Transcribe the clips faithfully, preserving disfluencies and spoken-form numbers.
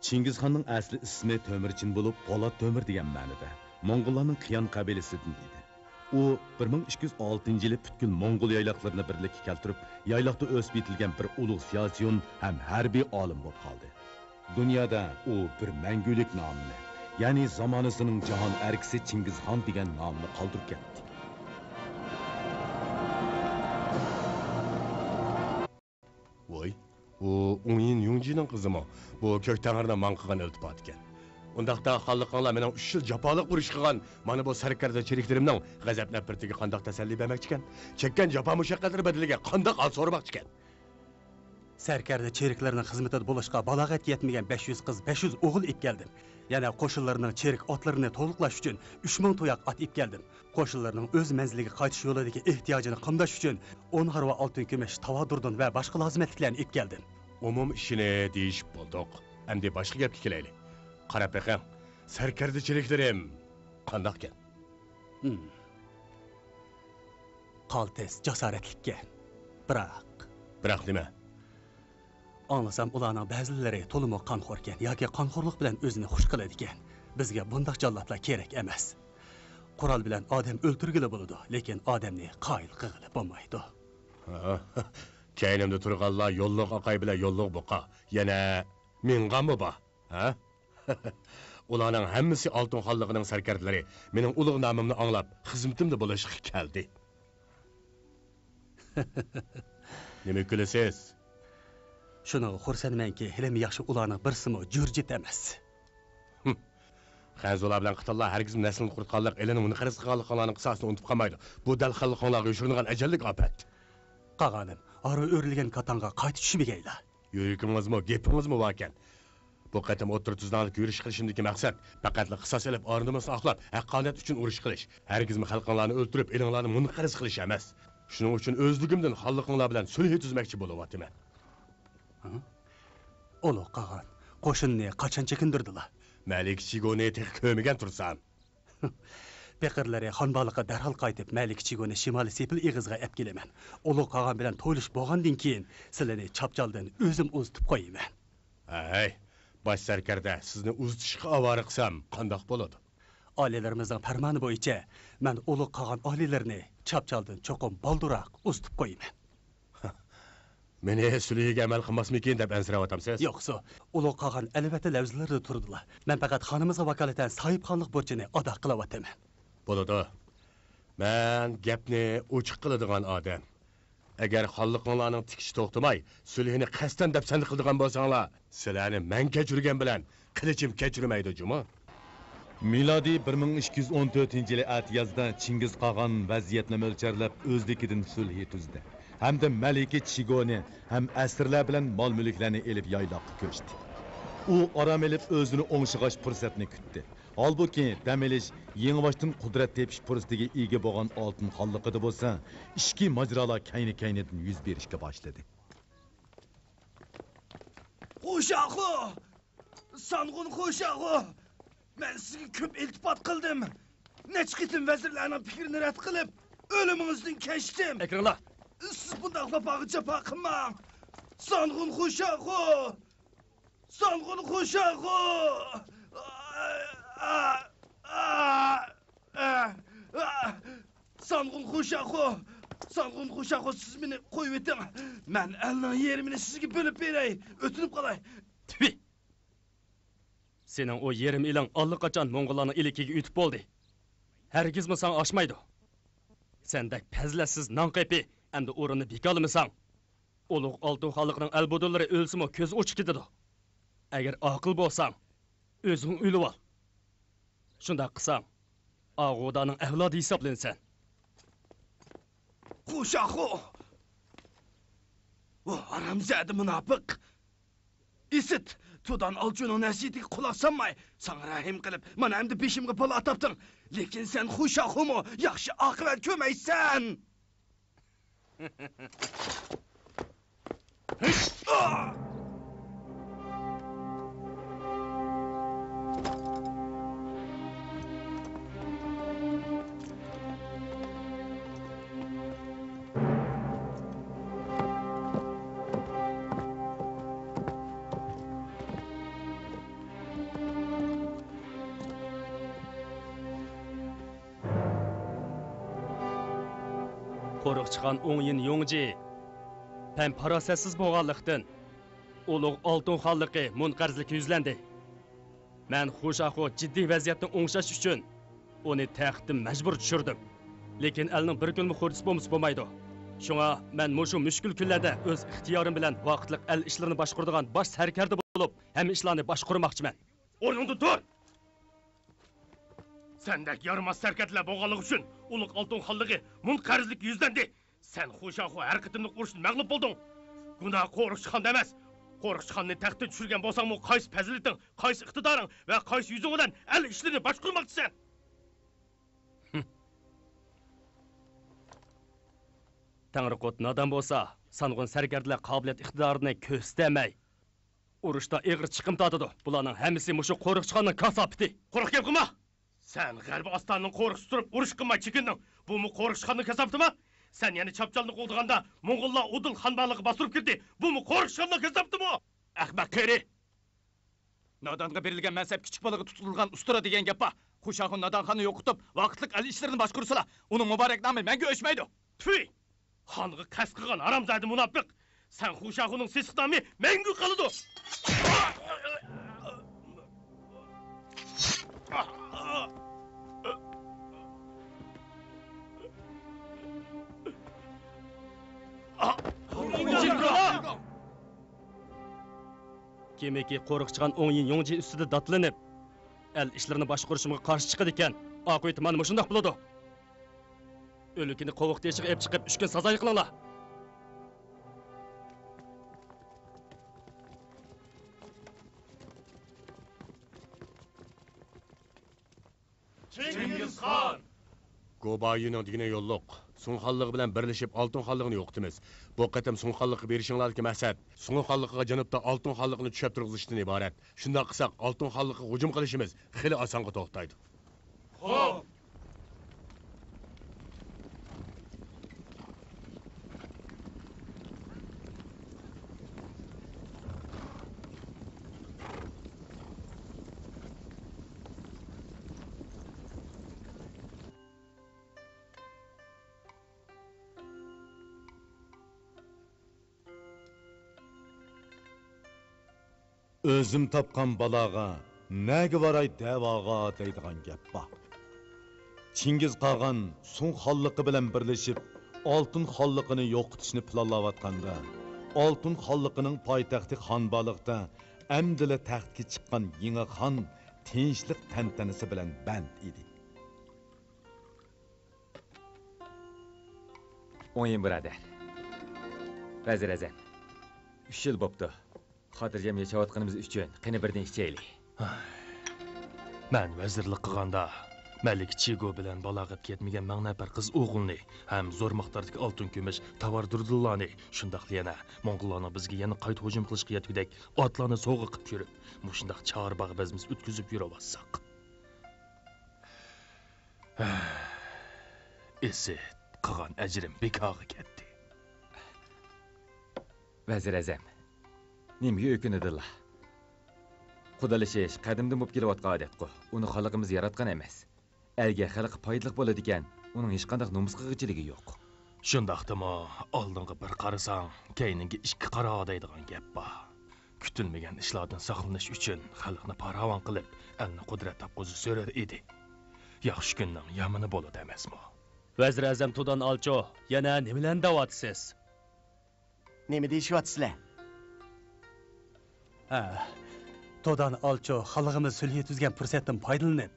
چىڭگىزخاننىڭ ئەسلى ئىسمى تۆمۈرچىن بولۇپ، پولات تۆمۈر دېگەن مەنىدە. موڭغۇللارنىڭ قىيان قەبىلىسىدىن ئىدى. ئۇ بىر مىڭ ئىككى يۈز ئالتىنچى يىلى پۈتكۈل موڭغۇل يايلاقلىرىنى بىرلىككە كەلتۈرۈپ، يايلاقتا ئۆسۈپ يېتىلگەن بىر ئۇلۇغ سىياسىيون ھەم ھەربىي ئالىم بولۇپ قالدى. دۇنيادا ئۇ بىر مەڭگۈلۈك نامنى، يەنى زامانىسىنىڭ جاھان ئەركىسى چىڭگىزخان دېگەن نامنى قالدۇرۇپ كەتتى. ۋوي، ئۇ ئۇڭيىن يۇڭجىنىڭ قىزىمۇ؟ بۇ كۆك تەڭرىنىڭ ماڭا قىلغان ئىلتىپاتىكەن. ئۇنداقتا خانلىقىڭلار مېنىڭ ئۈچ يىل جاپالىق ئۇرۇش قىلغان مانا بۇ سەركەردە چېرىكلىرىمنىڭ غەزەپ-نەپرىتىگە قانداق تەسەللى بەرمەكچىكەن؟ چەككەن جاپا-مۇشەققەتلىرى بەدىلىگە قانداق ھال سورىماقچىكەن؟ سەركەردە چېرىكلىرىنىڭ خىزمىتىدە بولۇشقا بالاغەتكە يەتمىگەن بەش يۈز قىز، بەش يۈز ئوغۇل ئېلىپ كەلدىم. يەنە قوشۇنلىرىنىڭ چېرىك ئاتلىرىنى تولۇقلاش ئۈچۈن ئۈچ مىڭ تۇياق ئات ئېلىپ كەلدىم. قوشۇنلىرىنىڭ ئۆز مەنزىلىگە قايتىش يولىدىكى ئېھتىياجىنى قامداش ئۈچۈن ئون ھارۋا ئالتۇن كۈمۈش، تاۋادۇردۇن ۋە باشقا لازىمەتلىكلەرنى ئېلىپ كەلدىم. ئومۇم ئىشىنى دېيىشىپ بولدۇق. ئەمدى باشقا گەپكە كېلەيلى. قاراپ بېقىڭ، سەركەردە چېرىكلىرىم قانداقكەن؟ ھىم. قالتىس، جاسارەتلىككەن. بىراق. بىراق نېمە؟ ئاڭلىسام، ئۇلارنىڭ بەزىلىرى تولىمۇ قانخوركەن ياكى قانخورلۇق بىلەن ئۆزىنى خۇش قىلىدىكەن. بىزگە بۇنداق جاللاتلار كېرەك ئەمەس. قورال بىلەن ئادەم ئۆلتۈرگىلى بولىدۇ، لېكىن ئادەمنى قايىل قىلغىلى بولمايدۇ. ھا، كەينىمدە تۇرغانلار يوللۇق ئاقاي بىلەن يوللۇق بۇقا. يەنە مىڭغانمۇ بار؟ ھە؟ ئۇلارنىڭ ھەممىسى ئالتۇن خانلىقىنىڭ سەركەردىلىرى، مېنىڭ ئۇلۇغ نامىمنى ئاڭلاپ، خىزمىتىمدە بولۇشقا كەلدى. نېمە كۈلىسىز؟ شۇنىڭغا خۇرسەنمەنكى، ھېلىمۇ ياخشى ئۇلارنىڭ بىرسىمۇ جۈرجىت ئەمەس. ھىم. خەنزۇلار بىلەن قىتانلار ھەرگىزمۇ نەسلىنى قۇرۇتقانلىق، ئېلىنى مۇنقەرز قىلغانلىقىڭلارنىڭ قىساسىنى ئۇنتۇپ قالمايدۇ. بۇ دەل خانلىقىڭلارغا يوشۇرۇنغان ئەجەللىك ئاپەت. قاغانىم، ھارۋا ئۆرۈلگەن كاتانغا قايتا چۈشمىگەيلا. يۈرىكىڭىزمۇ، گېپىڭىزمۇ باركەن. بۇ قېتىم ئوتتۇرا تۈزلەڭلىككە يۈرۈش قىلىشىمدىكى مەقسەت پەقەتلا قىساس ئېلىپ، ئارىدىمىسىنى ئاقلاپ، ھەققانىيەت ئۈچۈن ئۇرۇش قىلىش. ھەرگىزمۇ خەلقىڭلارنى ئۆلتۈرۈپ، ئېلىڭلارنى مۇنقەرز قىلىش ئەمەس. شۇنىڭ ئۈچۈن ئۆزلۈكۈمدىن خانلىقىڭلار بىلەن سۈلھى تۈزمەكچى بولۇۋاتىمەن. ھە؟ ئۇلۇغ قاغان، قوشۇننى قاچان چېكىندۈردىلا؟ مەلىكە چىگونى تېخى كۆرمىگەن تۇرسام. پېقىرلىرى خانبالىققا دەرھال قايتىپ، مەلىكە چىگونى شىمالىي سېپىل ئېغىزىغا ئەپ كېلىمەن. ئۇلۇغ قاغان بىلەن تويلىشىپ بولغاندىن كېيىن، سىلىنى چاپچالدىن ئۆزۈم ئۇزىتىپ قويىمەن. ھەي، باش سەركەردە، سىزنى ئۇزىتىشقا ئاۋارە قىلسام قانداق بولىدۇ؟ ئالىيلىرىمىزنىڭ پەرمانى بويىچە، مەن ئۇلۇغ قاغان ئالىيلىرىنى چاپچالدىن چوقۇم بالدۇرراق ئۇزىتىپ قويىمەن. مېنى سۈلھىگە ئەمەل قىلماسمىكىن دەپ ئەنسىرەۋاتامسىز؟ يوقسۇ، ئۇلۇغ قاغان ئەلۋەتتە لەۋزىلىرىدە تۇرىدىلا. مەن پەقەت خانىمىزغا ۋاكالىتەن ساھىبخانلىق بۇرچىنى ئادا قىلىۋاتىمەن. بولىدۇ. مەن گەپنى ئوچۇق قىلىدىغان ئادەم. ئەگەر خانلىقىڭلارنىڭ تىكىشى توختىماي، سۈلھىنى قەستەن دەپسەندە قىلىدىغان بولساڭلار، سىلەرنى مەن كەچۈرگەن بىلەن قىلىچىم كەچۈرمەيدۇ جۇمۇ. مىلادىي بىر مىڭ ئىككى يۈز ئون تۆتىنچى يىلى ئەتىيازدا چىڭگىز قاغان ۋەزىيەتنى مۆلچەرلەپ، ئۆزلۈكىدىن سۈلھى تۈزدى ھەمدە مەلىكە چىگونى ھەم ئەسىرلەر بىلەن مال-مۈلۈكلەرنى ئېلىپ يايلاققا كۆچتى. ئۇ ئارام ئېلىپ، ئۆزىنى ئوڭشىغاچ پۇرسەتنى كۈتتى. ھالبۇكى، دەم ئېلىش، يېڭىباشتىن قۇدرەت تېپىش پۇرسىتىگە ئىگە بولغان ئالتۇن خانلىقىدا بولسا، ئىچكى ماجىرالار كەينى-كەينىدىن يۈز بېرىشكە باشلىدى. خوشاخو! سانغۇن خوشاخو! مەن سىزگە كۆپ ئىلتىپات قىلدىم. نەچچە قېتىم ۋەزىرلەرنىڭ پىكرىنى رەت قىلىپ، ئۆلۈمىڭىزدىن كەچتىم. ئەكرىڭلار! سىز بۇنداق ۋاپاغا جاپا قىلماڭ. سانغۇن خوشاخو! سانغۇن خوشاخو! سانغۇن خوشاخو! سانغۇن خوشاخو، سىز مېنى قويۇۋېتىڭ. مەن ئەلنىڭ يېرىمىنى سىزگە بۆلۈپ بېرەي. ئۆتۈنۈپ قالاي. تۈفى! سېنىڭ ئۇ يېرىم ئېلىڭ ئاللىقاچان موڭغۇللارنىڭ ئىلكىگە ئۆتۈپ بولدى. ھەرگىزمۇ ساڭا ئاشمايدۇ. سەندەك پەزىلەتسىز نان قېپى ئەمدى ئورۇننى بىكارلىمىساڭ، ئۇلۇغ ئالتۇن خانلىقىنىڭ ئەلبۇدۇنلىرى ئۆلسىمۇ كۆزى ئوچۇق كېتىدۇ. ئەگەر ئاقىل بولساڭ، ئۆزۈڭ ئۆلۈۋال. شۇنداق قىلساڭ، ئاغۇدانىڭ ئەۋلادى ھېسابلىنىسەن. خوشاخو! ۋاھ، ھارامزادە مۇناپىق! ئىسىت، تۇدان ئالچۇنىڭ نەسىھىتىگە قۇلاق سالماي، ساڭا رەھىم قىلىپ، مانا ئەمدى بېشىمغا بالا تاپتىڭ. لېكىن سەن خوشاخومۇ ياخشى ئاقىۋەت كۆرمەيسەن. قورۇقچىخان ئوڭيىن يوڭجى پەم-پاراسەتسىز بولغانلىقتىن، ئۇلۇغ ئالتۇن خانلىقى مۇنقەرزلىككە يۈزلەندى. مەن خۇشاخۇ جىددىي ۋەزىيەتنى ئوڭشاش ئۈچۈن ئۇنى تەختتىن مەجبۇر چۈشۈردۈم. لېكىن ئەلنىڭ بىر كۈنمۇ خۇرجىسى بولمىسا بولمايدۇ. شۇڭا مەن مۇشۇ مۈشكۈل كۈنلەردە ئۆز ئىختىيارىم بىلەن ۋاقىتلىق ئەل ئىشلىرىنى باشقۇرىدىغان باش سەركەردە بولۇپ، ھەممە ئىشلارنى باشقۇرماقچىمەن. ئورنۇڭدىن تۇر! سەندەك يارىماس سەركەردىلەر بولغانلىقى ئۈچۈن ئۇلۇغ ئالتۇن خانلىقى مۇنقەرزلىككە يۈزلەندى. سەن خۇشاخۇ ھەر قېتىملىق ئۇرۇشتا مەغلۇپ بولدۇڭ. گۇناھ قورۇقچىخاندا ئەمەس. قورۇقچىخاننى تەختتىن چۈشۈرگەن بولساڭمۇ، قايسى پەزىلىتىڭ، قايسى ئىقتىدارىڭ ۋە قايسى يۈزۈڭ بىلەن ئەل ئىشلىرىنى باشقۇرماقچىسەن؟ تەڭرىقۇت نادان بولسا، سانغۇن سەركەردىلەر قابىلىيەت ئىقتىدارىنى كۆرسىتەلمەي، ئۇرۇشتا ئېغىر چىقىم تارتىدۇ. بۇلارنىڭ ھەممىسى مۇشۇ قورۇقچىخاننىڭ كاساپىتى. قۇرۇق گەپ قىلما! سەن غەربىي ئاستانىنىڭ قورۇقچىسى تۇرۇپ ئۇرۇش قىلماي چېكىندىڭ. بۇمۇ قورۇقچىخاننىڭ كاساپىتىما؟ سەن يەنە چاپچالنى قوغدىغاندا، موڭغۇللار ئۇدۇل خان باغلىقىغا باستۇرۇپ كىردى. بۇمۇ قورۇقچىخاننىڭ كاساپىتىمۇ؟ ئەخمەق قېرى! نادانغا بېرىلگەن مەنسەپ كىچىك بالىغا تۇتۇلغان ئۇستىرا دېگەن گەپ بار. خۇشاخۇ نادانخاننى يوقىتىپ، ۋاقىتلىق ئەل ئىشلىرىنى باشقۇرسىلا، ئۇنىڭ مۇبارەك نامى مەڭگۈ ئۆچمەيدۇ. تۈي! خانغا قەست قىلغان ھارامزادە مۇناپىق! سەن خۇشاخۇنىڭ سېسىق نامى مەڭگۈ قالىدۇ! كىمكى قورۇقچىخان ئوڭيىن يوڭجى ئۈستىدە داتلىنىپ، ئەل ئىشلىرىنى باشقۇرۇشۇمغا قارشى چىقىدىكەن، ئاقىۋىتى مانا مۇشۇنداق بولىدۇ. ئۆلۈكىنى قوۋۇق تېشىغا ئېلىپ چىقىپ، ئۈچ كۈن سازاي قىلىڭلار. چىڭگىزخان! گوبايۈنىڭ دېگىنى يوللۇق. سۇڭ خانلىقى بىلەن بىرلىشىپ ئالتۇن خانلىقىنى يوقىتىمىز. بۇ قېتىم سۇڭ خانلىقىغا بېرىشىڭلاردىكى مەقسەت سۇڭ خانلىقىغا جەنۇبتا ئالتۇن خانلىقىنى چۈشەپ تۇرغۇزۇشتىن ئىبارەت. شۇنداق قىلساق، ئالتۇن خانلىقىغا ھۇجۇم قىلىشىمىز خېلى ئاسانغا توختايدۇ. خوپ! ئۆزۈم تاپقان بالاغا، نەگە باراي دەۋاغا دەيدىغان گەپ بار. چىڭگىز قاغان سۇڭ خانلىقى بىلەن بىرلىشىپ، ئالتۇن خانلىقىنى يوقىتىشنى پىلانلاۋاتقاندا، ئالتۇن خانلىقىنىڭ پايتەختى خانبالىقتا ئەمدىلا تەختكە چىققان يېڭى خان تىنچلىق تەنتەنىسى بىلەن بەند ئىدى. ئوڭيىن بۇرادەر. ۋەزىر ئەزەم. ئۈچ يىل بوپتۇ. خاتىرجەم ياشاۋاتقىنىمىز ئۈچۈن قېنى بىردىن ئىچەيلى. مەن ۋەزىرلىك قىلغاندا، مەلىكە چىگو بىلەن بالاغەتكە يەتمىگەن مىڭ نەپەر قىز ئوغۇلنى ھەم زور مىقداردىكى ئالتۇن، كۈمۈش، تاۋار دۇردۇنلارنى، شۇنداقلا يەنە موڭغۇللارنىڭ بىزگە يەنە قايتا ھۇجۇم قىلىشقا يەتكۈدەك ئاتلارنى سوۋغا قىلىپ يۈرۈپ، مۇشۇنداق چارباغ بەزمىسى ئۆتكۈزۈپ يۈرۈۋاتساق. ئىسىت، قىلغان ئەجرىم بىكارغا كەتتى. ۋەزىر ئەزەم، نېمىگە ئۆكۈنىدىلا؟ قۇدىلىشىش قەدىمدىن بولۇپ كېلىۋاتقان ئادەتقۇ. ئۇنى خانلىقىمىز ياراتقان ئەمەس. ئەلگە، خەلققە پايدىلىق بولىدىكەن، ئۇنىڭ ھېچقانداق نومۇس قىلغۇچىلىكى يوق. شۇنداقتىمۇ، ئالدىڭغا بىر قارىساڭ، كەينىڭگە ئىككى قارا دەيدىغان گەپ بار. كۈتۈلمىگەن ئىشلاردىن ساقلىنىش ئۈچۈن خەلقنى پاراۋان قىلىپ، ئەلنى قۇدرەت تاپقۇزۇش زۆرۈر ئىدى. ياخشى كۈننىڭ يامىنى بولىدۇ ئەمەسمۇ؟ ۋەزىر ئەزەم تۇدان ئالچو، يەنە نېمىلەرنى دەۋاتىسىز؟ نېمە دېيىشىۋاتىسىلەر؟ ھە، تۇدان ئالچو خانلىقىمىز سۈلھى تۈزگەن پۇرسەتتىن پايدىلىنىپ،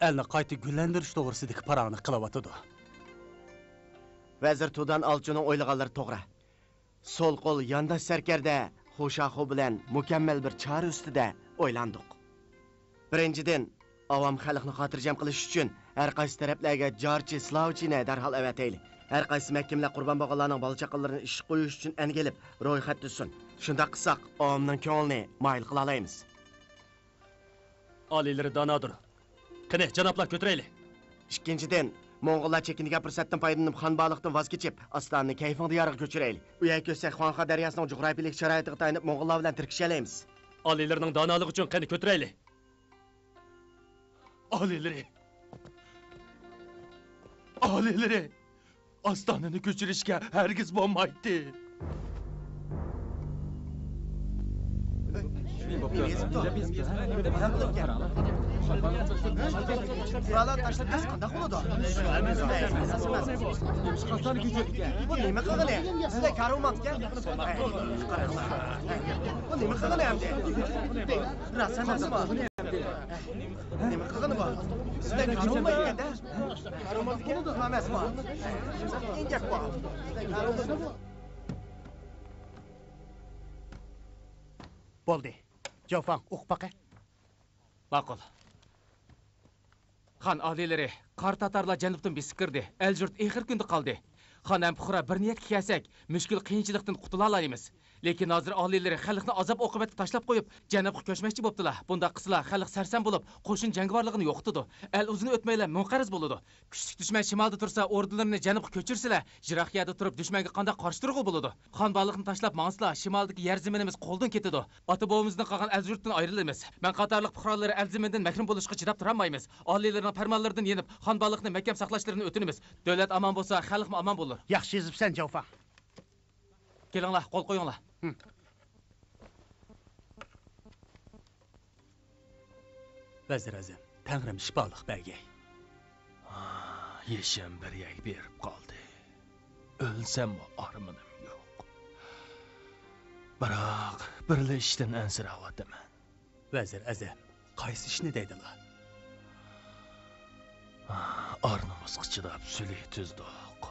ئەلنى قايتا گۈللەندۈرۈش توغرىسىدىكى پاراڭنى قىلىۋاتىدۇ. ۋەزىر تۇدان ئالچونىڭ ئويلىغانلىرى توغرا. سول قول يانداش سەركەردە خۇشاخۇ بىلەن مۇكەممەل بىر چارە ئۈستىدە ئويلاندۇق. بىرىنچىدىن، ئاۋام خەلقنى خاتىرجەم قىلىش ئۈچۈن ھەر قايسى تەرەپلەرگە جارچى، سىلاۋچىنى دەرھال ئەۋەتەيلى. ھەر قايسى مەھكىمىلەر قۇربان بولغانلارنىڭ بالا-چاقىلىرىنى ئىشقا قويۇش ئۈچۈن ئەنگە ئېلىپ، رويخەت تۈزسۇن. شۇنداق قىلساق، ئاۋامنىڭ كۆڭلىنى مايىل قىلالايمىز. ئالىيلىرى دانادۇر. قېنى، جانابلار، كۆتۈرەيلى. ئىككىنچىدىن، موڭغۇللار چېكىنگەن پۇرسەتتىن پايدىلىنىپ، خانبالىقتىن ۋاز كېچىپ، ئاستانىنى كەيفىڭ دىيارىغا كۆچۈرەيلى. ئۇ يەرگە كۆچسەك، خۇاڭخې دەرياسىنىڭ جۇغراپىيىلىك شارائىتىغا تايىنىپ، موڭغۇللار بىلەن تىركىشەلەيمىز. ئالىيلىرىنىڭ دانالىقى ئۈچۈن قېنى كۆتۈرەيلى. ئالىيلىرى! ئالىيلىرى! ئاستانىنى كۆچۈرۈشكە ھەرگىز بولمايتتى. پۇقرالار تاشلاپ كەتسە قانداق بولىدۇ؟ بۇ نېمە قىلغىنى؟ سىزدە كارىۋاتكەن. بۇ نېمە قىلغىنى ئەمدى؟ راست ئەمەسمۇ؟ نېمە قىلغىنى بۇ؟ سىزدە كارىۋاتكەندە؟ كارىۋاتكەن ئەمەسمۇ؟ ئەڭگەك بۇ. بولدى. جاۋفاڭ، ئوقۇپ باقە. ماقۇل. خان ئالىيلىرى، قارا تاتارلار جەنۇبتىن بېسىپ كىردى، ئەل-يۇرت ئېغىر كۈندە قالدى. خان ھەم پۇقرا بىر نىيەتكە كەلسەك، مۈشكۈل قىيىنچىلىقتىن قۇتۇلالايمىز. لېكىن ھازىر ئالىيلىرى خەلقنى ئازاب-ئوقۇبەتكە تاشلاپ قويۇپ، جەنۇبقا كۆچمەكچى بوپتىلا. بۇنداق قىلسىلا، خەلق سەرسان بولۇپ، قوشۇن جەڭگىۋارلىقىنى يوقىتىدۇ. ئەل ئۇزۇن ئۆتمەيلا مۇڭقەرز بولىدۇ. كۈچلۈك دۈشمەن شىمالدا تۇرسا، ئوردىلىرىنى جەنۇبقا كۆچۈرسىلە، يىراق يەردە تۇرۇپ دۈشمەنگە قانداق قارشى تۇرغىلى بولىدۇ؟ خان بالىقنى تاشلاپ ماڭسىلا، شىمالدىكى يەر زېمىنىمىز قولدىن كېتىدۇ. ئاتا-بوۋىمىزدىن قالغان ئەل-يۇرتتىن ئايرىلىمىز. مەن قاتارلىق پۇقرالىرى ئەل زېمىنىدىن مەھرۇم بولۇشقا چىداپ تۇرالمايمىز. ئالىيلىرىنىڭ پەرمانلىرىدىن يېنىپ، خان بالىقنى مەھكەم ساقلاشلىرىنى ئۆتۈنىمىز. دۆلەت ئامان بولسا، خەلقمۇ ئامان بولۇر. ياخشى يېزىپسەن، جاۋفاڭ. كېلىڭلار، قول قويۇڭلار. ھىم. ۋەزىر ئەزىم، تەڭرىم شىپالىق بەرگەي. يېشىم بىر يەرگە بېرىپ قالدى. ئۆلسەممۇ ئارمىنىم يوق. بىراق، بىرلا ئىشتىن ئەنسىرەۋاتىمەن. ۋەزىر ئەزىم، قايسى ئىشنى دەيدىلا؟ ئار-نومۇسقا چىداپ سۈلھى تۈزدۇق.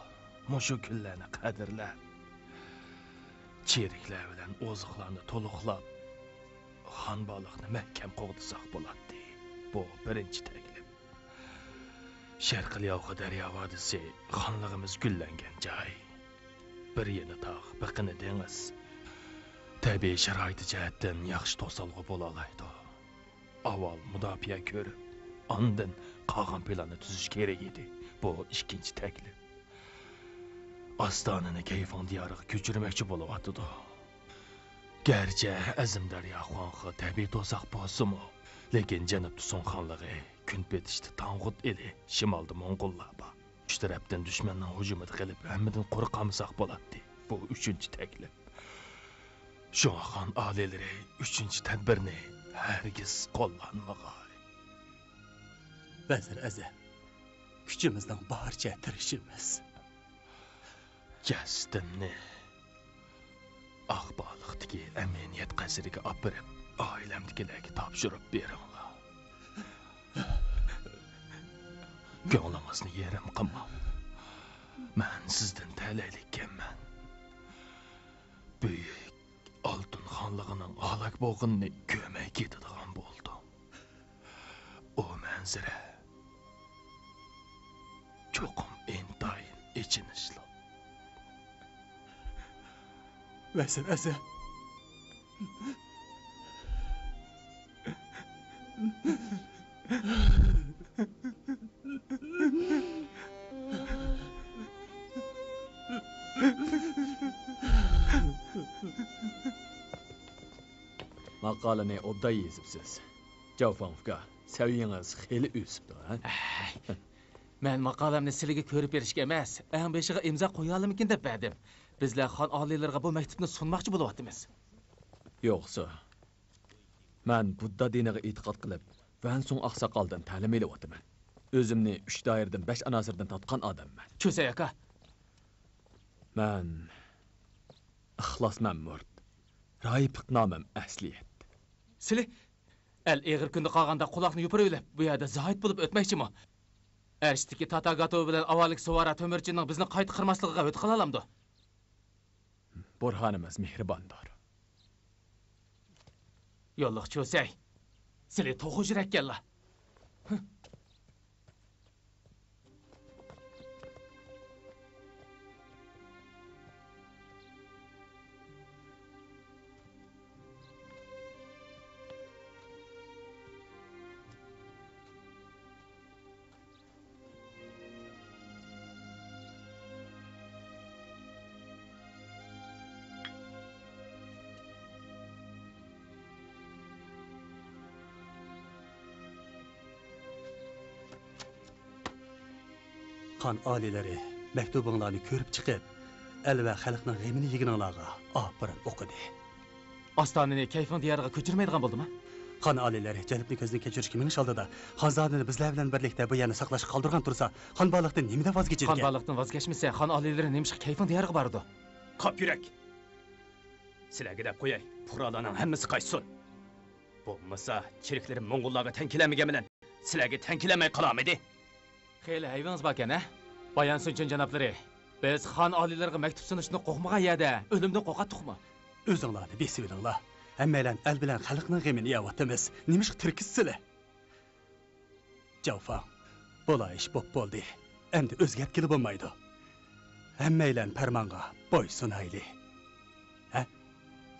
مۇشۇ كۈنلەرنى قەدىرلەپ، چېرىكلەر بىلەن ئوزۇقلارنى تولۇقلاپ، خان بالىقنى مەھكەم قوغدىساق بولاتتى. بۇ بىرىنچى تەكلىپ. شەرقىي لياۋخې دەريا ۋادىسى خانلىقىمىز گۈللەنگەن جاي. بىر يېنى تاغ، بېقىنى دېڭىز. تەبىئىي شارائىتى جەھەتتىن ياخشى توسالغۇ بولالايدۇ. ئاۋۋال مۇداپىئە كۆرۈپ، ئاندىن قالغان پىلاننى تۈزۈش كېرەك ئىدى. بۇ ئىككىنچى تەكلىپ. ئاستانىنى كەيفاڭ دىيارىغا كۆچۈرمەكچى بولۇۋاتىدۇ. گەرچە ئەزىم دەريا خۇاڭخې تەبىئىي توساق بولسىمۇ، لېكىن جەنۇبتا سۇڭ خانلىقى، كۈنپېتىشتا تاڭغۇت ئېلى، شىمالدا موڭغۇللار بار. ئۈچ تەرەپتىن دۈشمەننىڭ ھۇجۇمىدا قېلىپ، ھەممىدىن قۇرۇق قالمىساق بولاتتى. بۇ ئۈچىنچى تەكلىپ. شۇڭا خان ئالىيلىرى ئۈچىنچى تەدبىرنى ھەرگىز قوللانمىغاي. ۋەزىر ئەزىم، كۈچىمىزنىڭ بارىچە تىرىشىمىز. جەسىتىمنى ئاقبالىقتىكى ئەمىنىيەت قەسرىگە ئاپىرىپ، ئائىلەمدىكىلەرگە تاپشۇرۇپ بېرىڭلار. كۆڭلىڭىزنى يېرىم قىلماڭ. مەن سىزدىن تەلەيلىككەنمەن. بۈيۈك ئالتۇن خانلىقىنىڭ ھالاك بولغىنىنى كۆرمەي كېتىدىغان بولدۇم. ئۇ مەنزىرە چوقۇم ئىنتايىن ئېچىنىشلىق. ۋەزىر ئەزىم. ماقالىنى ئوبدان يېزىپسىز. جاۋفاڭ ئۇكا، سەۋىيىڭىز خېلى ئۆسۈپتۇ، ھە؟ ئەي، مەن ماقالەمنى سىلىگە كۆرۈپ بېرىشكە ئەمەس، ئەڭ بېشىغا ئىمزا قويالىمىكىن دەپ بەردىم. بىزلەر خان ئالىيلىرىغا بۇ مەكتۇپنى سۇنماقچى بولۇۋاتىمىز. يوقسا، مەن بۇددا دىنىغا ئېتىقاد قىلىپ، ۋەنسۇڭ ئاقساقالدىن تەلىم ئېلىۋاتىمەن. ئۆزۈمنى ئۈچ دائىرىدىن بەش ئاناسىردىن تارتقان ئادەممەن. چۈسەي ئاكا. مەن ئىخلاسمەن مۇرت. راھىبلىق نامىم ئەسلىيەت. سىلى ئەل ئېغىر كۈندە قالغاندا قۇلاقنى يوپۇرۇۋېلىپ، بۇ يەردە زاھىت بولۇپ ئۆتمەكچىمۇ؟ ئەرشتىكى تاتاگاتو بىلەن ئاۋالىك سۇۋارا تۆمۈرچىنىڭ بىزنى قايتا قىرماسلىقىغا ھۆددە قىلالامدۇ؟ بۇرھانىمىز مېھرىباندۇر. يوللۇق چۇسەي، سىلى توخۇ يۈرەككەنلا. خان ئالىيلىرى، مەكتۇبۇڭلارنى كۆرۈپ چىقىپ، ئەل ۋە خەلقنىڭ غېمىنى يېگىنىڭلارغا ئاپىرىن ئوقۇدى. ئاستانىنى كەيفىڭ دىيارىغا كۆچۈرمەيدىغان بولدىما؟ خان ئالىيلىرى جەنۇبنى كۆزدىن كەچۈرۈشكە مېڭىش ئالدىدا، خانزادىنى بىزلەر بىلەن بىرلىكتە بۇ يەرنى ساقلاشقا قالدۇرغان تۇرسا، خان بالىقتىن نېمىدە ۋاز كېچىدىكەن؟ خان بالىقتىن ۋاز كەچمىسە، خان ئالىيلىرى نېمىشقا كەيفىڭ دىيارىغا بارىدۇ؟ قاپ يۈرەك! سىلەرگە دەپ قوياي، پۇقرالارنىڭ ھەممىسى قاچسۇن. بولمىسا، چېرىكلىرىم موڭغۇللارغا تەڭ كېلەلمىگەن بىلەن، سىلەرگە تەڭ كېلەلمەي قالارمىدى؟ خېلى ھەيۋىڭىز باركەن، ھە؟ بايان سۇنچۈن جانابلىرى، بىز خان ئالىيلىرىغا مەكتۇپ سۇنۇشنى قوقمىغان يەردە ئۆلۈمدىن قورقاتتۇقمۇ؟ ئۆزۈڭلارنى بېسىۋېلىڭلار. ھەممەيلەن ئەل بىلەن خەلقنىڭ غېمىنى يەۋاتىمىز. نېمىشقا تىركىسىزلەر؟ جاۋفاڭ، بولا ئىش بوپ بولدى. ئەمدى ئۆزگەرتكىلى بولمايدۇ. ھەممەيلەن پەرمانغا بويسۇنايلى. ھە؟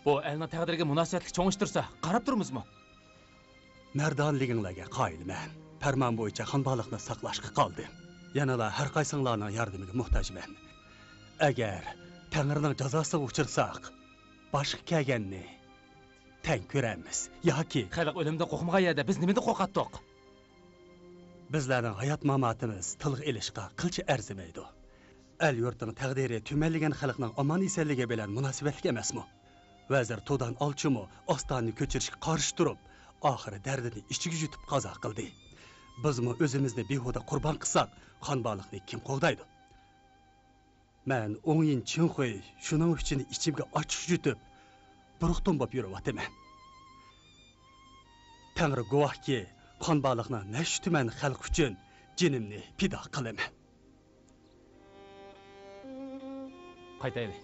بۇ ئەلنىڭ تەقدىرىگە مۇناسىۋەتلىك چوڭ ئىش تۇرسا، قاراپ تۇرىمىزمۇ؟ مەردانىلىكىڭلارغا قايىلمەن. پەرمان بويىچە خان بالىقنى ساقلاشقا قالدىم. يەنىلا ھەر قايسىڭلارنىڭ ياردىمىگە موھتاجمەن. ئەگەر تەڭرىنىڭ جازاسىغا ئۇچرىساق، باشقا كەلگەننى تەڭ كۆرەرمىز. ياكى خەلق ئۆلۈمدىن قورقمىغان يەردە بىز نېمىدىن قورقاتتۇق؟ بىزلەرنىڭ ھايات-ماماتىمىز تىلغا ئېلىشقا قىلچە ئەرزىمەيدۇ. ئەل-يۇرتنىڭ تەقدىرى تۈمەنلىگەن خەلقنىڭ ئامان-ئېسەنلىكى بىلەن مۇناسىۋەتلىك ئەمەسمۇ؟ ۋەزىر تۇدان ئالچىمۇ ئاستانىنى كۆچۈرۈشكە قارشى تۇرۇپ، ئاخىرى دەردىنى ئىچىگە يۇتۇپ قازا قىلدى. بىزمۇ ئۆزىمىزنى بىھۇدە قۇربان قىلساق، خان بالىقنى كىم قوغدايدۇ؟ مەن ئوڭيىن چىڭخۇي شۇنىڭ ئۈچۈن ئىچىمگە ئاچچىق يۇتۇپ، بۇرۇقتۇم بولۇپ يۈرۈۋاتىمەن. تەڭرى گۇۋاھكى، خان بالىقنىڭ نەچچە تۈمەن خەلقى ئۈچۈن جېنىمنى پىدا قىلىمەن. قايتايلى.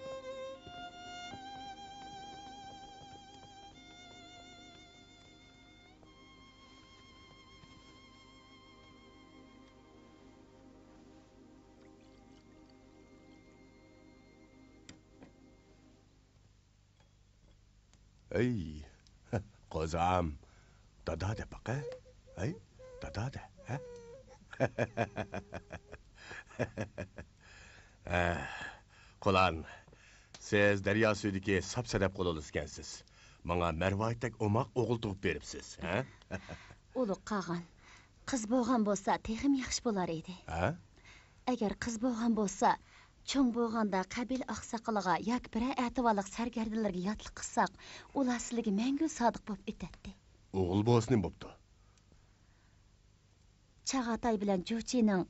ئەي، قوزام، دادا دەپ باقە. ئەي، دادا دە، ھە؟ ھە، قۇلان، سىز دەريا سۈيىدىكى ساپ-سەدەپ قۇلىلىسىكەنسىز. ماڭا مەرۋايىتتەك ئوماق ئوغۇل تۇغۇپ بېرىپسىز، ھە؟ ئۇلۇغ قاغان، قىز بولغان بولسا تېخىمۇ ياخشى بولار ئىدى. ھە؟ ئەگەر قىز بولغان بولسا، چوڭ بولغاندا قەبىلە ئاقساقىلىغا ياكى بىرەر ئەتىۋارلىق سەرگەردىلەرگە ياتلىق قىلساق، ئۇلار سىلىگە مەڭگۈ سادىق بولۇپ ئۆتەتتى. ئوغۇل بولسا نېمە بوپتۇ؟ چاغاتاي بىلەن جۇچىنىڭ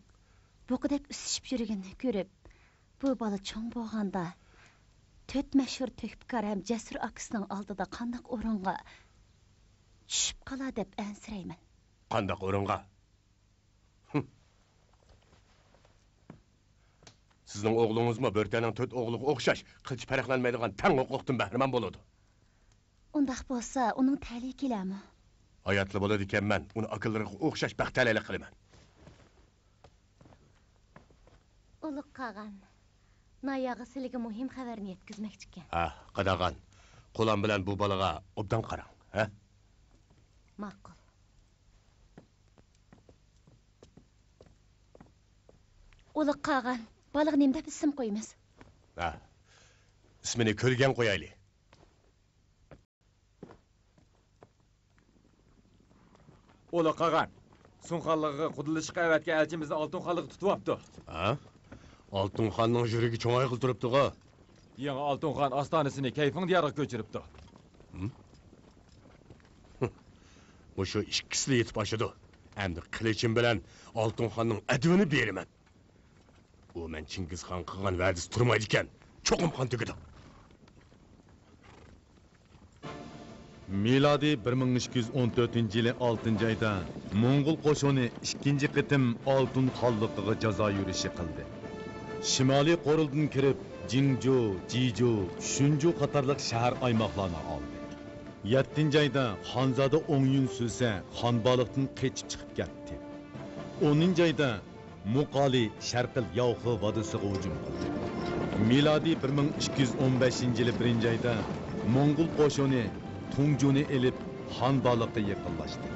بۇقىدەك ئۈسۈشۈپ يۈرگىنىنى كۆرۈپ، بۇ بالا چوڭ بولغاندا تۆت مەشھۇر تۆھپىكار ھەم جەسۇر ئاكىسىنىڭ ئالدىدا قانداق ئورۇنغا چۈشۈپ قالار دەپ ئەنسىرەيمەن. قانداق ئورۇنغا؟ ھىم. سىزنىڭ ئوغلىڭىزمۇ بۆرتەننىڭ تۆت ئوغلىغا ئوخشاش قىلچە پەرقلەنمەيدىغان تەڭ ھوقۇقتىن بەھرىمەن بولىدۇ. ئۇنداق بولسا، ئۇنىڭ تەلىيى كېلەرمۇ؟ ھاياتلا بولىدىكەنمەن، ئۇنى ئاكىلىرىغا ئوخشاش بەخت تەلەيلىك قىلىمەن. ئۇلۇغ قاغان، ناياغا سىلىگە مۇھىم خەۋەرنى يەتكۈزمەكچىكەن. ھە، قاداغان، قۇلان بىلەن بۇ بالىغا ئوبدان قاراڭ، ھە؟ ماقۇل. ئۇلۇغ قاغان، بالىغا نېمە دەپ ئىسىم قويىمىز؟ ھە، ئىسمىنى كۆلگەن قويايلى. ئۇلۇغ قاغان، سۇڭ خانلىقىغا قۇدىلىشىشقا ئەۋەتكەن ئەلچىمىزنى ئالتۇن خانلىقى تۇتۇۋاپتۇ. ھە؟ ئالتۇن خاننىڭ يۈرىكى چوڭايغىلى تۇرۇپتىغۇ. يېڭى ئالتۇن خان ئاستانىسىنى كەيفىڭ دىيارىغا كۆچۈرۈپتۇ. ھىم؟ مۇشۇ ئىككىسىلا يېتىپ ئاشىدۇ. ئەمدى قىلىچىم بىلەن ئالتۇن خاننىڭ ئەدىۋىنى بېرىمەن. ئۇ مەن چىڭگىزخانغا قىلغان ۋەدىسى تۇرمايدىكەن. چوقۇم قان تۆكىدۇ. مىلادىي بىر مىڭ ئىككى يۈز ئون تۆتىنچى يىلى ئالتىنچى ئايدا موڭغۇل قوشۇنى ئىككىنچى قېتىم ئالتۇن خانلىقىغا جازا يۈرۈشى قىلدى. شىمالىي قورۇلدىن كىرىپ، جىڭجۇ، جىجۇ، شۇنجۇ قاتارلىق شەھەر ئايماقلارنى ئالدى. يەتتىنچى ئايدا خانزادە ئوڭيۈن سۈلسە خانبالىقتىن قېچىپ چىقىپ كەتتى. ئونىنچى ئايدا مۇقالى شەرقىي لياۋخې ۋادىسىغا ھۇجۇم قىلدى. مىلادىي بىر مىڭ ئىككى يۈز ئون بەشىنچى يىلى بىرىنچى ئايدا موڭغۇل قوشۇنى تۇڭجۇنى ئېلىپ، خانبالىققا يېقىنلاشتى.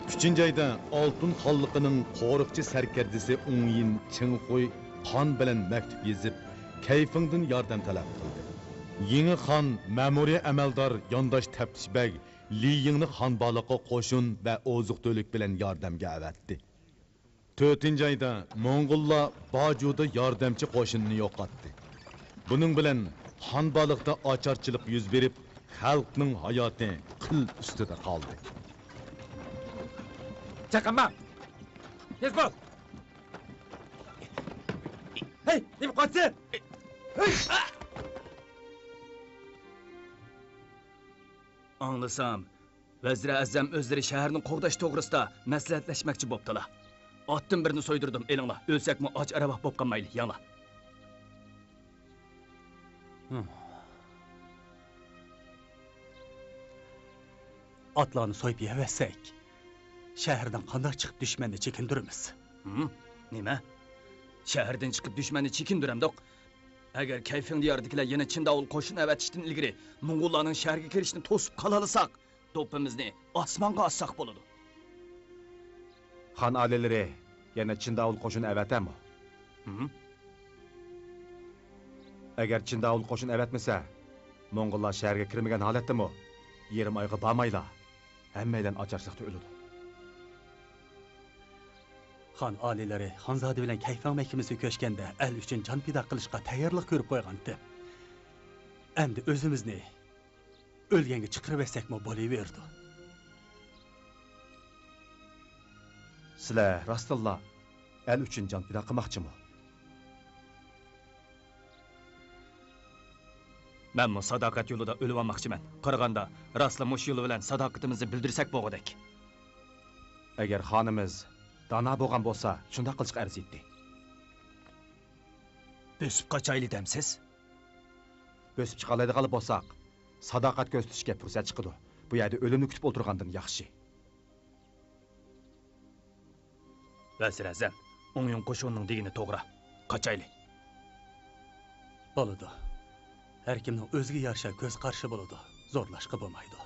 ئۈچىنچى ئايدا ئالتۇن خانلىقىنىڭ قورۇقچى سەركەردىسى ئوڭيىن چىڭخۇي خان بىلەن مەكتۇپ يېزىپ، كەيفىڭدىن ياردەم تەلەپ قىلدى. يېڭى خان مەمۇرىي ئەمەلدار يانداش تەپتىش بەگ لى يىڭنى خانبالىققا قوشۇن ۋە ئوزۇق-تۈلۈك بىلەن ياردەمگە ئەۋەتتى. تۆتىنچى ئايدا موڭغۇللار باجۇدا ياردەمچى قوشۇننى يوقاتتى. بۇنىڭ بىلەن خانبالىقتا ئاچارچىلىق يۈز بېرىپ، خەلقنىڭ ھاياتى قىل ئۈستىدە قالدى. چاقانما! تېز بول! ھەي، نېمە قاچىسەن؟ ھەي! ئاڭلىسام، ۋەزىر ئەزەم ئۆزلىرى شەھەرنى قوغداش توغرىسىدا مەسلىھەتلەشمەكچى بوپتىلا. ئاتتىن بىرنى سويدۇردۇم، ئېلىڭلار. ئۆلسەكمۇ ئاچ ئارۋاھ بوپ قالمايلى، يەڭلار. ئاتلارنى سويۇپ يەۋەتسەك، شەھەردىن قانداق چىقىپ دۈشمەننى چېكىندۈرىمىز؟ ھىم؟ نېمە؟ شەھەردىن چىقىپ دۈشمەننى چېكىندۈرەمدۇق؟ ئەگەر كەيفىڭ دىيارىدىكىلەر يەنە چىن داۋۇل قوشۇن ئەۋەتىشتىن ئىلگىرى موڭغۇللارنىڭ شەھەرگە كىرىشىنى توسۇپ قالالىساق، دوپپىمىزنى ئاسمانغا ئاسساق بولىدۇ. خان ئالىيلىرى، يەنە چىن داۋۇل قوشۇن ئەۋەتەمۇ؟ ھىم؟ ئەگەر چىن داۋۇل قوشۇن ئەۋەتمىسە، موڭغۇللار شەھەرگە كىرمىگەن ھالەتتىمۇ يېرىم ئايغا بارمايلا، ھەممەيلەن ئاچارچىلىقتا ئۆلىدۇ. خان ئالىيلىرى خانزادە بىلەن كەيفاڭ مەھكىمىسىگە كۆچكەندە ئەل ئۈچۈن جان پىدا قىلىشقا تەييارلىق كۆرۈپ قويغانتى. ئەمدى ئۆزىمىزنى ئۆلگەنگە چىقىرىۋەتسەكمۇ بولۇۋېرىدۇ. سىلەر راستتىنلا ئەل ئۈچۈن جان پىدا قىلماقچىمۇ؟ مەنمۇ ساداقەت يولىدا ئۆلۈۋالماقچىمەن. قارىغاندا، راستلا مۇشۇ يول بىلەن ساداقىتىمىزنى بىلدۈرسەك بولغۇدەك. ئەگەر خانىمىز دانا بولغان بولسا، شۇنداق قىلىشقا ئەرزىيتتى. بۆسۈپ قاچايلى دەمسىز؟ بۆسۈپ چىقالايدىغانلا بولساق، ساداقەت كۆرسىتىشكە پۇرسەت چىقىدۇ. بۇ يەردە ئۆلۈمنى كۈتۈپ ئولتۇرغاندىن ياخشى. ۋەزىر ئەزەم، ئوڭيۈن قوشۇننىڭ دېگىنى توغرا. قاچايلى. بولىدۇ. ھەركىمنىڭ ئۆزىگە يارىشا كۆز قارىشى بولىدۇ. زورلاشقا بولمايدۇ.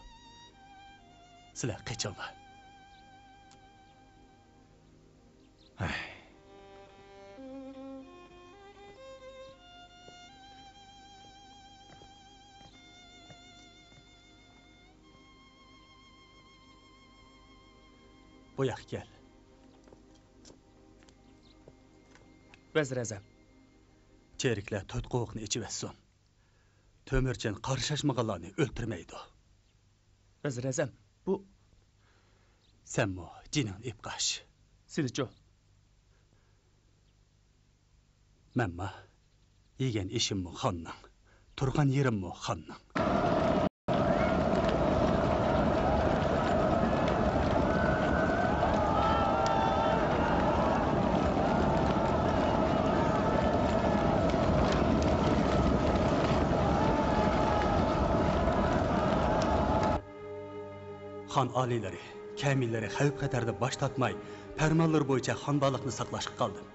سىلەر قېچىڭلار. ھەي. بۇ ياققا كەل. ۋەزىر ئەزەم. چېرىكلەر تۆت قوۋۇقنى ئېچىۋەتسۇن. تۆمۈرچىن قارشىلاشمىغانلارنى ئۆلتۈرمەيدۇ. ۋەزىر ئەزەم، بۇ. سەنمۇ جېنىڭنى ئېلىپ قاچ. سىلىچۇ؟ مەنمۇ. يېگەن ئېشىممۇ خاننىڭ، تۇرغان يېرىممۇ خاننىڭ. خان ئالىيلىرى، كەمىنلىرى خەۋپ-خەتەردىن باش تارتماي، پەرمانلىرى بويىچە خانبالىقنى ساقلاشقا قالدىم.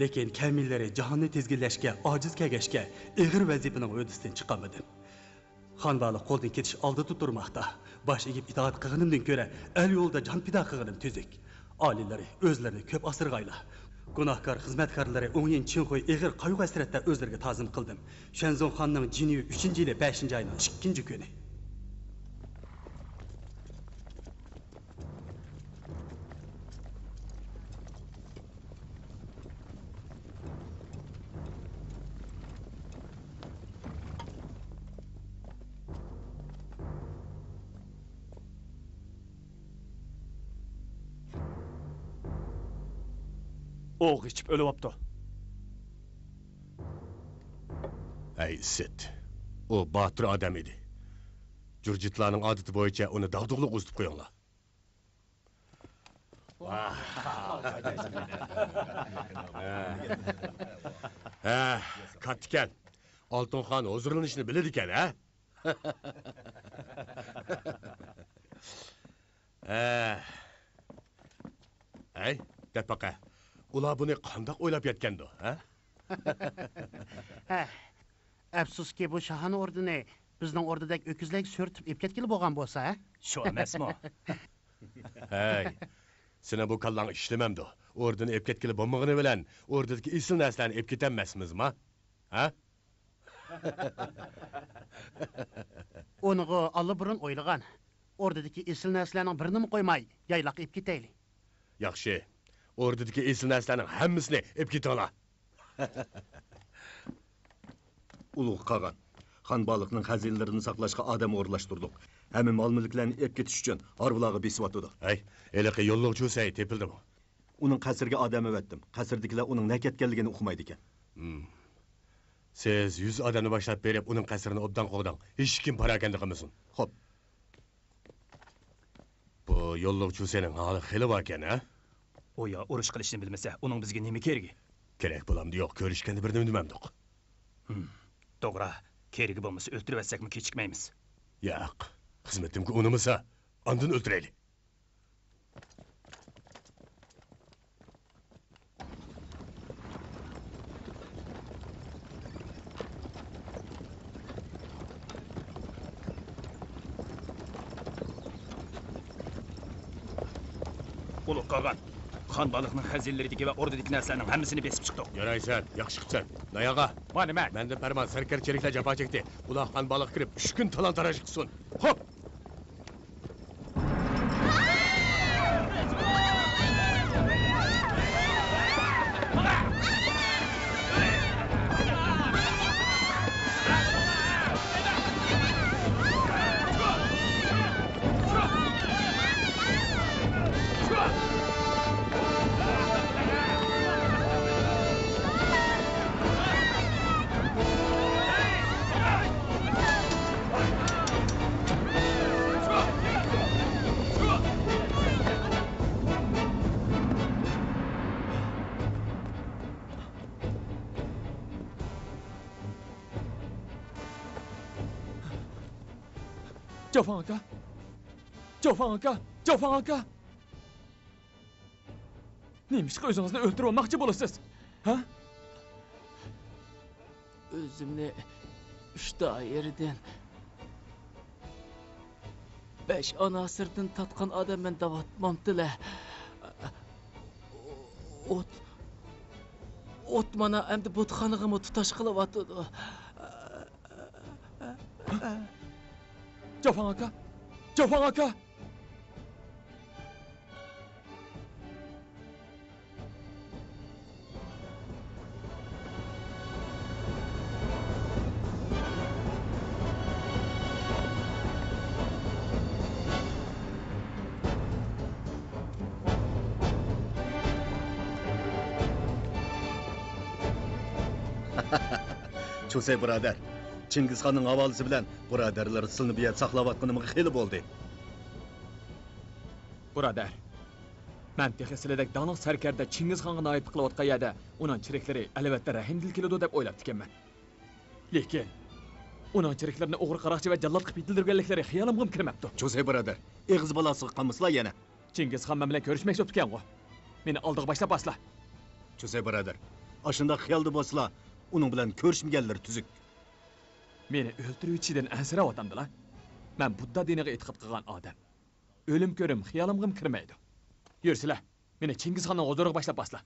لېكىن كەمىنلىرى جاھاننى تىزگىنلەشكە ئاجىز كەلگەچكە، ئېغىر ۋەزىپىنىڭ ھۆددىسىدىن چىقالمىدىم. خانبالىق قولدىن كېتىش ئالدىدا تۇرماقتا. باش ئېگىپ ئىتائەت قىلغىنىمدىن كۆرە، ئەل يولىدا جان پىدا قىلغىنىم تۈزۈك. ئالىيلىرى ئۆزلىرىنى كۆپ ئاسرىغايلا. گۇناھكار خىزمەتكارلىرى ئوڭيىن چىڭخۇي ئېغىر قايغۇ-ھەسرەتتە ئۆزلىرىگە تازىم قىلدىم. شۈەنزۇڭ خاننىڭ جىنيۈ ئۈچىنچى يىلى بەشىنچى ئاينىڭ ئىككىنچى كۈنى. ئوغ ئىچىپ ئۆلۈۋاپتۇ. ھەي ئىسىت، ئۇ باتۇر ئادەم ئىدى. جۇرجىتلارنىڭ ئادىتى بويىچە ئۇنى داغدۇغىلىق ئۇزىتىپ قويۇڭلار. ھە، كاتتىكەن. ئالتۇنخان ھۇزۇرلىنىشنى بىلىدىكەن، ھە؟ ھە. ھەي، دەپپەقە، ئۇلار بۇنى قانداق ئويلاپ يەتكەندۇ، ھە؟ ھە، ئەپسۇسكى، بۇ شاھانە ئوردىنى بىزنىڭ ئوردىدەك ئۆكۈزلەرگە سۆرىتىپ ئېلىپ كەتكىلى بولغان بولسا، ھە؟ شۇ ئەمەسمۇ؟ ھەي، سېنىڭ بۇ كاللاڭ ئىشلىمەمدۇ؟ ئوردىنى ئېلىپ كەتكىلى بولمىغىنى بىلەن ئوردىدىكى ئېسىل نەرسىلەرنى ئېلىپ كېتەلمەسمىزما؟ ھە؟ ئۇنىغۇ ئاللىبۇرۇن ئويلىغان. ئوردىدىكى ئېسىل نەرسىلەرنىڭ بىرىنىمۇ قويماي، يايلاققا ئېلىپ كېتەيلى. ياخشى. ئوردىدىكى ئېسىل نەرسىلەرنىڭ ھەممىسىنى ئېلىپ كېتىڭلار. ئۇلۇغ قاغان، خان بالىقنىڭ خەزىنىلىرىنى ساقلاشقا ئادەم ئورۇنلاشتۇردۇق. ھەممە مال-مۈلۈكلەرنى ئېلىپ كېتىش ئۈچۈن ھارۋىلارغا بېسىۋاتىدۇ. ھەي، ھېلىقى يوللۇق چۇسەي تېپىلدىمۇ؟ ئۇنىڭ قەسرىگە ئادەم ئەۋەتتىم. قەسىردىكىلەر ئۇنىڭ نەگە كەتكەنلىكىنى ئۇقمايدىكەن. ھىم. سىز يۈز ئادەمنى باشلاپ بېرىپ، ئۇنىڭ قەسرىنى ئوبدان قوغداڭ. ھېچكىم پاراكەندە قىلمىسۇن. خوپ. بۇ يوللۇق چۇسەينىڭ ھالى خېلى باركەن، ھە؟ ئۇ يا ئۇرۇش قىلىشنى بىلمىسە، ئۇنىڭ بىزگە نېمە كېرىكى؟ كېرەك بولامدۇ يوق، كۆرۈشكەندە بىر نېمە دېمەمدۇق. ھىم، توغرا. كېرىكى بولمىسا ئۆلتۈرۈۋەتسەكمۇ كېچىكمەيمىز. ياق، خىزمىتىمگە ئۇنىمىسا، ئاندىن ئۆلتۈرەيلى. ئۇلۇغ قاغان، خان بالىقنىڭ خەزىنىلىرىدىكى ۋە ئوردىدىكى نەرسىلەرنىڭ ھەممىسىنى بېسىپ چىقتۇق. يارايسەن، ياخشى قىپسەن. ناياغا! مانا مەن. مەندىن پەرمان، سەركەردە چېرىكلەر جاپا چەكتى. ئۇلار خان بالىققا كىرىپ، ئۈچ كۈن تالان-تاراج قىلسۇن. خوپ! جاۋفاڭ ئاكا! جاۋفاڭ ئاكا! جاۋفاڭ ئاكا! نېمىشقا ئۆزىڭىزنى ئۆلتۈرۈۋالماقچى بولىسىز؟ ھە؟ ئۆزۈمنى ئۈچ دائىرىدىن بەش ئاناسىردىن تارتقان ئادەممەن دەۋاتمامتىلە. ئوت، ئوت مانا ئەمدى بۇتخانىغىمۇ تۇتاش قىلىۋاتىدۇ. جاۋفاڭ ئاكا! جاۋفاڭ ئاكا! چۇسەي بۇرادەر، چىڭگىزخاننىڭ ھاۋالىسى بىلەن بۇرادەرلەر سىلىنى بۇ يەردە ساقلاۋاتقىنىمغا خېلى بولدى. بۇرادەر، مەن تېخى سىلىدەك داڭلىق سەركەردە چىڭگىزخانغا ناھايىتى قىلىۋاتقان يەردە ئۇنىڭ چېرىكلىرى ئەلۋەتتە رەھىمدىل كېلىدۇ دەپ ئويلاپتىكەنمەن. لېكىن ئۇنىڭ چېرىكلىرىنى ئوغرى، قاراقچى ۋە جاللات قىلىپ يېتىلدۈرگەنلىكلىرى خىيالىمغىمۇ كىرمەپتۇ. چۇسەي بۇرادەر، ئېغىز بالاسىغا قالمىسىلا يەنە. چىڭگىزخان مەن بىلەن كۆرۈشمەكچى بوپتىكەنغۇ. مېنى ئالدىغا باشلاپ بارسىلا. چۇسەي بۇرادەر، ئاشۇنداق خىيالدا بولسىلا، ئۇنىڭ بىلەن كۆرۈشمىگەنلىرى تۈزۈك. مېنى ئۆلتۈرۈۋېتىشىدىن ئەنسىرەۋاتامدىلا؟ مەن بۇددا دىنىغا ئېتىقاد قىلغان ئادەم. ئۆلۈم كۆرۈم خىيالىمغىمۇ كىرمەيدۇ. يۈرسىلە، مېنى چىڭگىزخاننىڭ ھۇزۇرىغا باشلاپ بارسىلا.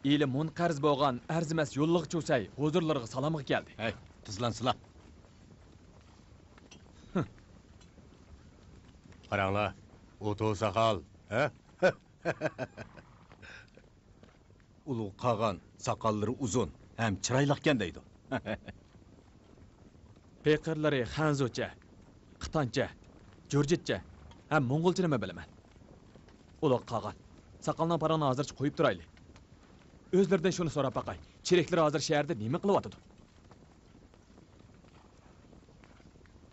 ئېلى مۇنقەرز بولغان ئەرزىمەس يوللۇق چۇسەي ھۇزۇرلىرىغا سالامغا كەلدى. ھەي، تېزلانسىلا. قاراڭلار، ئۇ توۋا ساقال، ھە؟ ئۇلۇغ قاغان، ساقاللىرى ئۇزۇن ھەم چىرايلىقكەن دەيدۇ. پېقىرلىرى خەنزۇچە، قىتانچە، جۇرجىتچە ھەم موڭغۇلچىنىمۇ بىلىمەن. ئۇلۇغ قاغان، ساقالنىڭ پاراڭنى ھازىرچە قويۇپ تۇرايلى. ئۆزلىرىدىن شۇنى سوراپ باقاي، چېرىكلىرى ھازىر شەھەردە نېمە قىلىۋاتىدۇ؟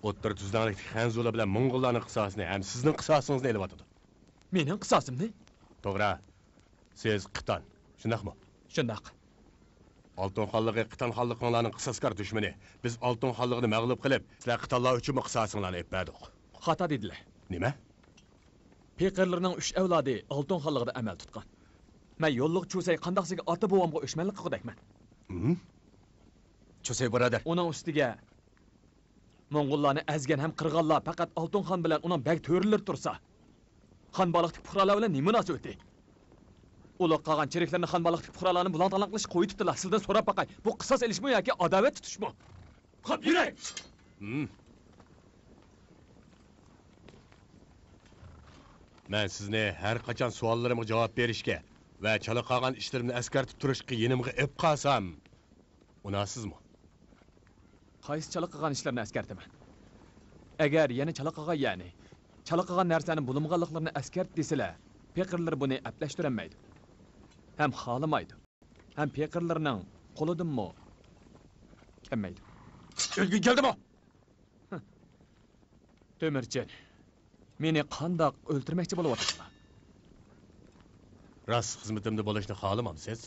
ئوتتۇرا تۈزلەڭلىكتىكى خەنزۇلار بىلەن موڭغۇللارنىڭ قىساسىنى ھەم سىزنىڭ قىساسىڭىزنى ئېلىۋاتىدۇ. مېنىڭ قىساسىمنى؟ توغرا. سىز قىتان، شۇنداقمۇ؟ شۇنداق. ئالتۇن خانلىقى قىتان خانلىقىڭلارنىڭ قىساسكار دۈشمىنى. بىز ئالتۇن خانلىقىنى مەغلۇپ قىلىپ، سىلەر قىتانلار ئۈچۈنمۇ قىساسىڭلارنى ئېلىپ بەردۇق. خاتا دېدىلە. نېمە؟ پېقىرلىرىنىڭ ئۈچ ئەۋلادى ئالتۇن خانلىقىدا ئەمەل تۇتقان. مەن يوللۇق چۇسەي قانداقسىگە ئاتا-بوۋامغا ئۆچمەنلىك قىلغۇدەكمەن. ھىم؟ چۇسەي بۇرادەر. ئۇنىڭ ئۈستىگە موڭغۇللارنى ئەزگەن ھەم قىرغانلار پەقەت ئالتۇن خان بىلەن ئۇنىڭ بەگ تۆرىلىرى تۇرسا، خان بالىقتىكى پۇقرالار بىلەن نېمە مۇناسىۋىتى؟ ئۇلۇغ قاغان چېرىكلىرىنى خان بالىقتىكى پۇقرالارنى بۇلاڭ-تالاڭ قىلىشقا قويۇۋېتىپتىلا. سىزدىن سوراپ باقاي، بۇ قىساس ئېلىشمۇ ياكى ئاداۋەت تۇتۇشمۇ؟ قاپ يۈرەي! ھىم. مەن سىزنى ھەر قاچان سوئاللىرىمغا جاۋاب بېرىشكە ۋە چالا قالغان ئىشلىرىمنى ئەسكەرتىپ تۇرۇشقا يېنىمغا ئېلىپ قالسام، ئۇنارسىزمۇ؟ قايسى چالا قىلغان ئىشلىرىنى ئەسكەرتىمەن؟ ئەگەر يەنە چالا قىلغان، يەنى چالا قىلغان نەرسىنى بۇلىمىغانلىقلىرىنى ئەسكەرت دېسىلە، پېقىرلىرى بۇنى ئەپلەشتۈرەلمەيدۇ. ھەم خالىمايدۇ. ھەم پېقىرلىرىنىڭ قولىدىنمۇ كەلمەيدۇ. ئۆزۈڭگە كەلدىمۇ؟ تۆمۈرچىن، مېنى قانداق ئۆلتۈرمەكچى بولۇۋاتىسىلەر؟ راست خىزمىتىمدە بولۇشنى خالىمامسىز؟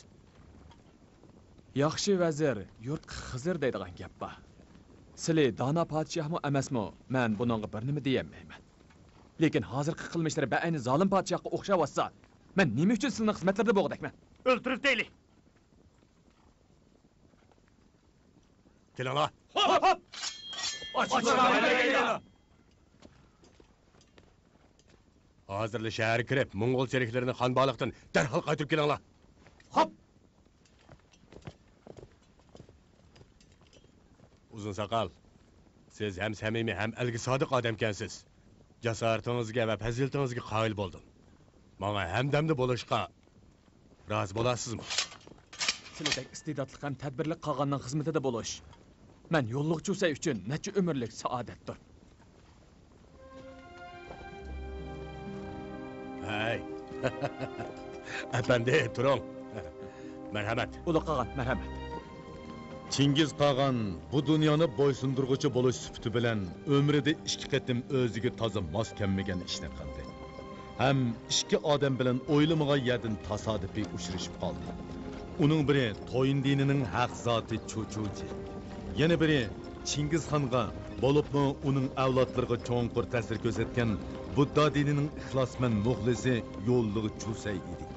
ياخشى ۋەزىر يۇرتقا خىزىر دەيدىغان گەپ بار. سىلى دانا پادىشاھمۇ ئەمەسمۇ، مەن بۇنىڭغا بىر نېمە دېيەلمەيمەن. لېكىن ھازىرقى قىلمىشلىرى بەئەينى زالىم پادىشاھقا ئوخشاۋاتسا، مەن نېمە ئۈچۈن سىلىنىڭ خىزمەتلىرىدە بولغۇدەكمەن؟ ئۆلتۈرۈپ دەيلى! كېلىڭلار! خوپ! خوپ! ھازىرلا شەھەرگە كىرىپ، موڭغۇل چېرىكلىرىنى خان بالىقتىن دەرھال قايتۇرۇپ كېلىڭلار! خوپ! ئۇزۇن ساقال، سىز ھەم سەمىمىي، ھەم ئەلگە سادىق ئادەمكەنسىز. جاسارىتىڭىزگە ۋە پەزىلىتىڭىزگە قايىل بولدۇم. ماڭا ھەمدەمدە بولۇشقا رازى بولارسىزمۇ؟ سىلىدەك ئىستېداتلىق ھەم تەدبىرلىك قاغاننىڭ خىزمىتىدە بولۇش مەن يوللۇق چۇسەي ئۈچۈن نەچچە ئۆمۈرلۈك سائادەتتۇر. ھەي! ئەپەندى، تۇرۇڭ. مەرھەمەت. ئۇلۇغ قاغان، مەرھەمەت. چىڭگىز قاغان بۇ دۇنيانى بويسۇندۇرغۇچى بولۇش سۈپىتى بىلەن ئۆمرىدە ئىككى قېتىم ئۆزىگە تازا ماس كەلمىگەن ئىشنى قىلدى. ھەم ئىككى ئادەم بىلەن ئويلىمىغان يەردىن تاسادىپىي ئۇچرىشىپ قالدى. ئۇنىڭ بىرى تويىن دىنىنىڭ ھەق زاتى چۇچۇجى، يەنە بىرى چىڭگىزخانغا، بولۇپمۇ ئۇنىڭ ئەۋلادلىرىغا چوڭقۇر تەسىر كۆرسەتكەن بۇددا دىنىنىڭ ئىخلاسمەن مۇخلىسى يوللۇغ چۇسەي ئىدى.